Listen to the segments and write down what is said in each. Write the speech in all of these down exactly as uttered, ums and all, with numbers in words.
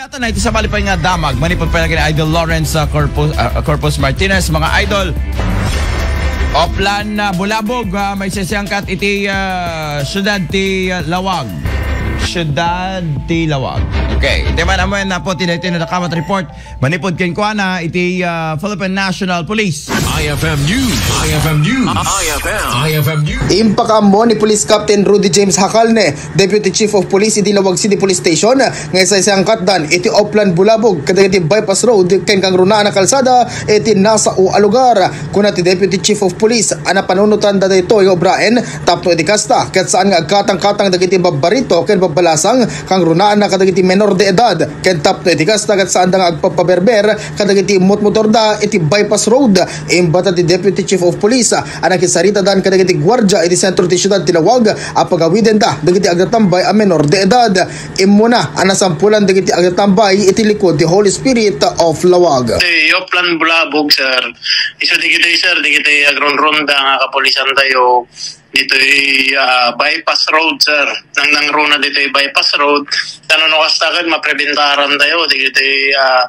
Ata na iti sabali pay nga damag, manipud pay lagi ni Idol Lawrence, ah, Corpus, ah, Corpus Martinez, mga idol. Oplan, ah, Bulabog, ah, maisisiangkat iti, ah, siyudad ti, ah, Lawag. Siyudad ti Lawag. Okay, iti man amuyan na po, ti daytoy nadakamat report. Manipud kenkuana iti, ah, Philippine National Police. I F M News. I F M News. I F M. I F M News. Impakaammo ni Police Captain Rudy James Hacalne, Deputy Chief of Police iti Lawag City Police Station, nga isayangkatdan iti Oplan Bulabog kadagiti bypass road ken kangrunaan a kalsada iti nasao a lugar. Kuna ti Deputy Chief of Police a napanunotan da daytoy nga obraen tapno iti kasta ket saan nga agkatangkatang dagiti babbarito ken babbalasang kangrunaan na kadagiti menor de edad ken tapno iti kasta ket saanda nga agpapaberber kadagiti motmotorda iti bypass road. Imbata ti Deputy Chief of Police a nakisaritadan kadagiti guardia iti sentro ti siudad ti Lawag a pagawidenda dagiti agtatambay a menor de edad. Immuna a nasampulan dagiti agtatambay iti likod ti Holy Spirit of Lawag. Ti Oplan Bulabog, sir. Isu digitoy, sir, digitoy agrunrunda nga kapulisan tayo. Ditoy, ah, bypass road, sir. Nang nangruna ditoy bypass road. Tano no kasta ket mapreventaran tayo. Digitoy, ah,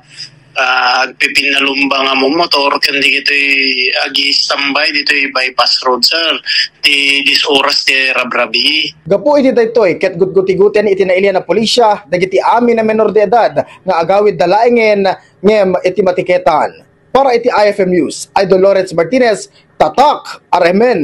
ah, agpipinalumba nga momotor, ken digitoy agi-standby ditoy bypass road, sir. Ti dis oras ti rabrabi. Gapu iti daytoy, ket gutgutiguten iti nailian a pulisya dagiti amin a menor de edad nga agawid da laengen ngem iti matiketan. Para iti I F M News, Idol Lawrence Martinez, Tatak, R M N.